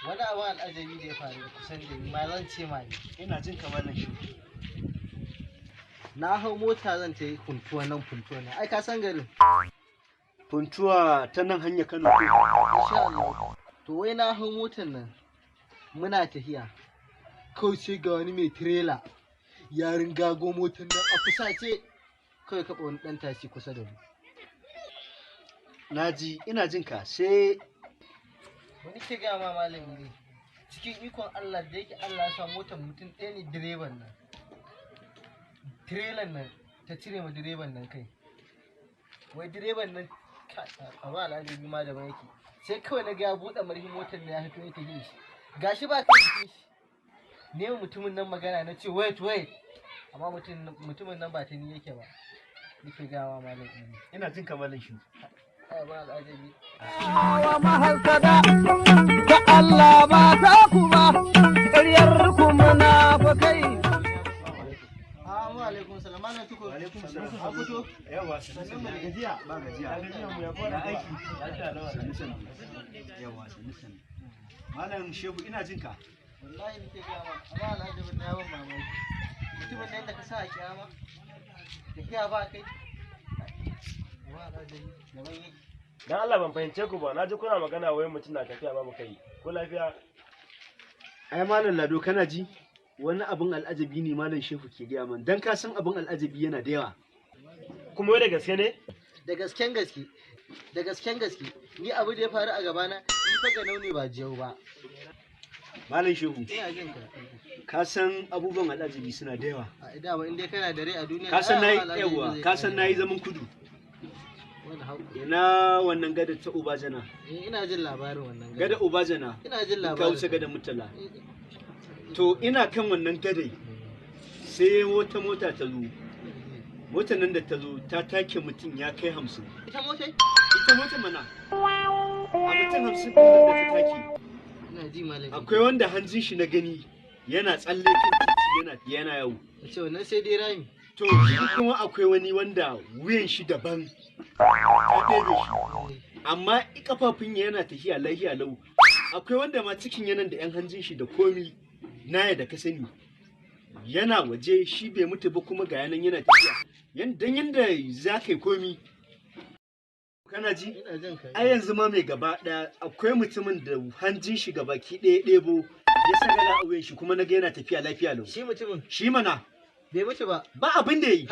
Wani abu al'ajabi da ya faru kusan da ni ma zan ce ma ne. Ina jin kamar nan shi. Na hau mota zan ta yi Funtuwa nan, Funtuwa nan. Ai ka san garin. Funtuwa ta nan hanya Kano ko? Insha Allah. To wai na hau motar nan muna tafiya. Kawai sai ga wani mai tirela ya ringago motar nan a fusace. Kawai kaɓa wani ɗan tasi kusa da mu. Naji, ina jin ka sai. Wani ke gaya ma, malami ne. Cikin ikon Allah, da yake Allah ya sa motar mutum ɗaya ne direban nan. Tirelan nan ta cire ma direban nan kai. Wai direban nan abu al'ajabi ma daban yake. Sai kawai na ga ya buɗe marhin motar na ya fito ya tafi da shi. Gashi ba kai jikin shi. Ne mutumin nan magana, na ce, "Wait, wait." Amma mutumin nan ba ta ni yake ba. Nake gaya ma, malam Idi. Ina jin kamar nan shi. Ai ba al'ajabi. Wa mahassada ta Allah ba ta ku ba, ƙaryar ku munafukai. Assalamu alaikum salam, malam Tukur. Alaikum salam. An fito? Yawa, sannu sannu. Gajiya ba gajiya. Ya aiki? Sannu sannu. Yawa, sannu sannu. Malam Shehu, ina jin ka. Wallahi nake gaya ma, amma al'ajabin na yawan mamaki. Mutumin nan da ka sa a kiyama. Tafiya ba kai. Amma al'ajabi daban yake. Dan Allah ban fahimce ku ba, na ji kuna magana wai mutum na tafiya babu kai. Ko lafiya? Ai Malam Lado, kana ji? Wani abin al'ajabi ne Malam Shehu ke gaya man. Dan ka san abin al'ajabi yana da yawa. Kuma wai da gaske ne? Da gasken gaske. Da gasken gaske. Ni abu da ya faru a gabana, ni fa ganau ne ba jiyau ba. Malam Shehu, Ina jin ka. ka san abubuwan al'ajabi suna da yawa. A dama in dai kana da rai a duniya. Ka san ai nayi abin al'ajabi yawa, zai ka san kare. nayi zaman kudu. Wani haƙo. Ina wannan gada ta Obajana. Eh, ina jin labarin wannan Gada Obajana. Ina jin In ka labarin. wuce gada Murtala. To ina kan wannan gadai sai wata mota ta zo. Motar nan da ta zo ta take mutum ya kai 50. Ita motar? Ita motar mana. A mutum 50 ɗin nan da ta take. Ina ji, malam. Akwai wanda hanjin shi na gani yana tsalle kan titi yana yawo. Ce wannan sai dai rami. To shi kuma akwai wani wanda wuyan shi daban ta ɗebe shi. Amma kafafun yana tafiya lafiya lau. Akwai wanda ma cikin yanan da 'yan hanjin shi da komi naya da ka sani. Yana waje, shi bai mutu ba, kuma ga yanan yana tafiya. Dan yanda za ka yi komi. Kana ji? Ina jin ka. Ai yanzu ma mai gaba ɗaya akwai mutumin da hanjin shi gabaki ɗaya ɗebo ya sagala a wuyan shi, kuma na ga yana tafiya lafiya lau. Shi mutumin Shi mana. Bai mutu ba. Ba abin da yi.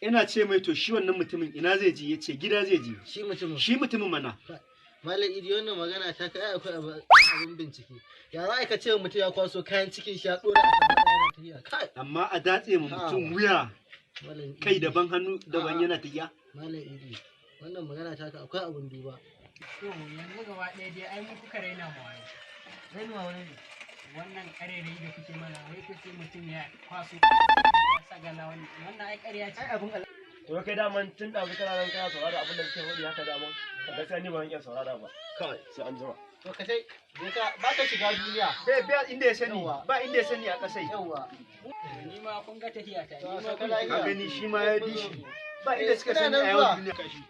Ina ce mai, to shi wannan mutumin ina zai je? Ya ce gida zai je. Shi mutumin. Shi mutumin mana. Malam Idi, wannan magana ta kai akwai abin bincike. Ya za ka ce mutum ya kwaso kayan cikin shi ya ɗora a kan yana tafiya? Kai. Amma a datse ma mutum wuya, Malam Idi. kai daban, hannu daban, A'a. yana tafiya. Malam Idi, wannan magana ta ka akwai abin duba. To yanzu gaba ɗaya dai ai mu kuka raina mu wayo. Rainuwa wani ne. Wannan ƙarairayi da kuke mana, wai kuke mutum ya kwaso ya sagala, wannan ai ƙarya ce. Ai abin To kai daman tun da kana nan kana saurara abin da suke faɗi haka daman. Gaskiya ni ba zan iya saurara ba. Kawai. Sai an jima. To ka sai je ka ba ka shiga duniya. Bai ba inda ya sani, Yawwa. ba inda ya sani a kasai. Yawwa. Ni ma kun ga tafiya ta. To, Ni ma sauka kun lafiya. Ka gani, shi ma ya bi shi. Ba inda suka Ina sani nan a zuwa. yawan duniya.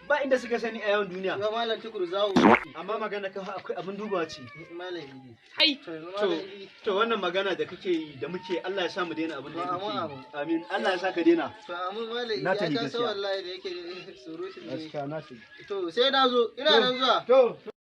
Ba inda suka sani a yawan duniya. Yau Malam Tukur zawo. Amma magana kan akwai abin dubawa ce. Malam Idi. Ai. To yanzu To, Malam Idi. to wannan magana da kake yi da muke, Allah ya sa mu daina abin da Amin, muke yi. amin. Amin. Allah ya sa ka daina. To amin, Malam Idi. Na Ya tafi ka san gaskiya. wallahi da yake surutun ne. Na tafi. To sai na zo, ina nan zuwa. To.